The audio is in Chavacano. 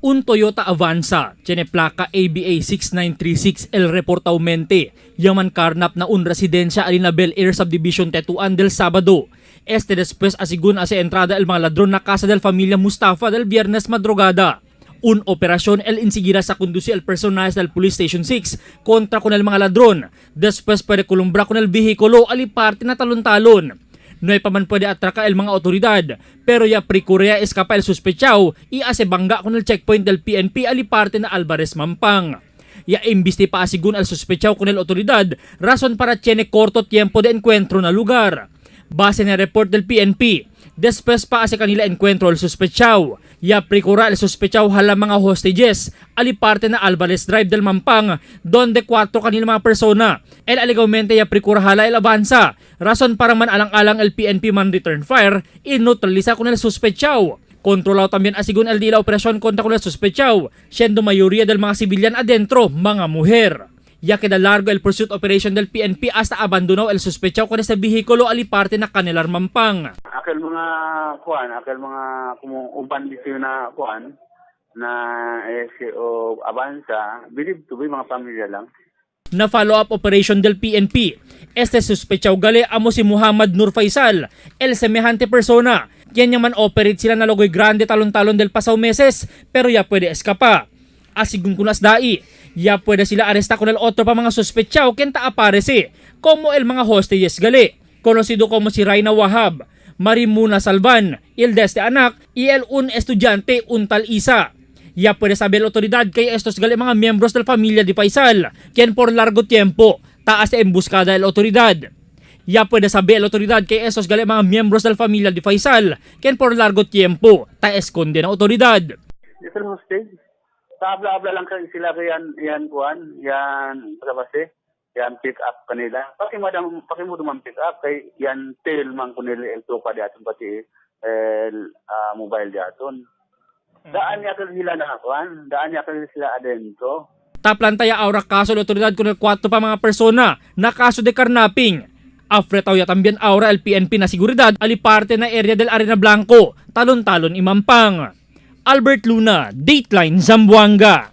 Un Toyota Avanza, tiene placa ABA 6936 el reportaumente, yaman karnap na un residencia alina Bel Air Subdivision Tetuan del Sabado. Este después asigun hacia entrada el mga ladrón na casa del familia Mustafa del Viernes madrugada. Un operación el insigira sa conduci el personaje del Police Station 6 kontra con el mga ladrón. Después puede columbra con el vehículo aliparte na talon-talon. No hay pa man pwede atraka el mga otoridad, pero ya prikurea escapa el suspechao y ase bangga con el checkpoint del PNP aliparte na Alvarez Mampang. Ya imbiste pa asigun al suspechao con el otoridad, razón para tiene corto tiempo de encuentro na lugar. Base na report del PNP, después pa ase kanila encuentro el suspechao. Ya prikura el suspechao hala mga hostages, aliparte na Alvarez Drive del Mampang, donde kwatro kanila mga persona. El alegamente ya prikura hala el avanza, razón para man alang-alang el PNP man return fire, ineutraliza con el suspechao. Kontrolado también asigun el día la operación contra con el suspechao, siendo mayoría del mga sibilyan adentro, mga mujer. Ya queda largo el pursuit operation del PNP hasta abandonó el suspechao con este vehículo aliparte na Canelar Mampang. Akel mga kuan, akel mga kumo uban dito na kuan na eh, si o Avanza, believe to be mga pamilya lang. Na follow-up operation del PNP. Este suspechao gale amo si Muhammad Nur Faisal, el semejante persona, quien yaman operate sila na logoy grande talon-talon del pasaw meses, pero ya puede escapa. Asigun kunas dai, ya puede sila aresta con el otro pa mga suspechao quien ta aparece, como el mga hostages gale, conocido como si Raina Wahab, Marimuna Salvan, el de este anak, y el un estudyante untal Isa. Ya puede saber la autoridad kay estos gali mga miembros del familia de Faisal, quien por largo tiempo taas emboscada el autoridad. Ya puede saber la autoridad kay estos gali mga miembros del familia de Faisal, quien por largo tiempo ta esconde na autoridad. Ito lang hostage. Taabla-abla lang kay sila kay yan yan kuan, yan basta yan pick up kanila. Paki madam paki mo duman pick up kay yan tail man kunila el tropa di aton pati el mobile di aton. Daan niya sila na kuan, daan niya sila adentro. Taplantaya aura kaso la autoridad con el cuatro pa mga persona na kaso de carnapping. Afretaw ya también aura el PNP na seguridad aliparte na area del Arena Blanco, talon-talon imampang. Albert Luna, Dateline Zamboanga.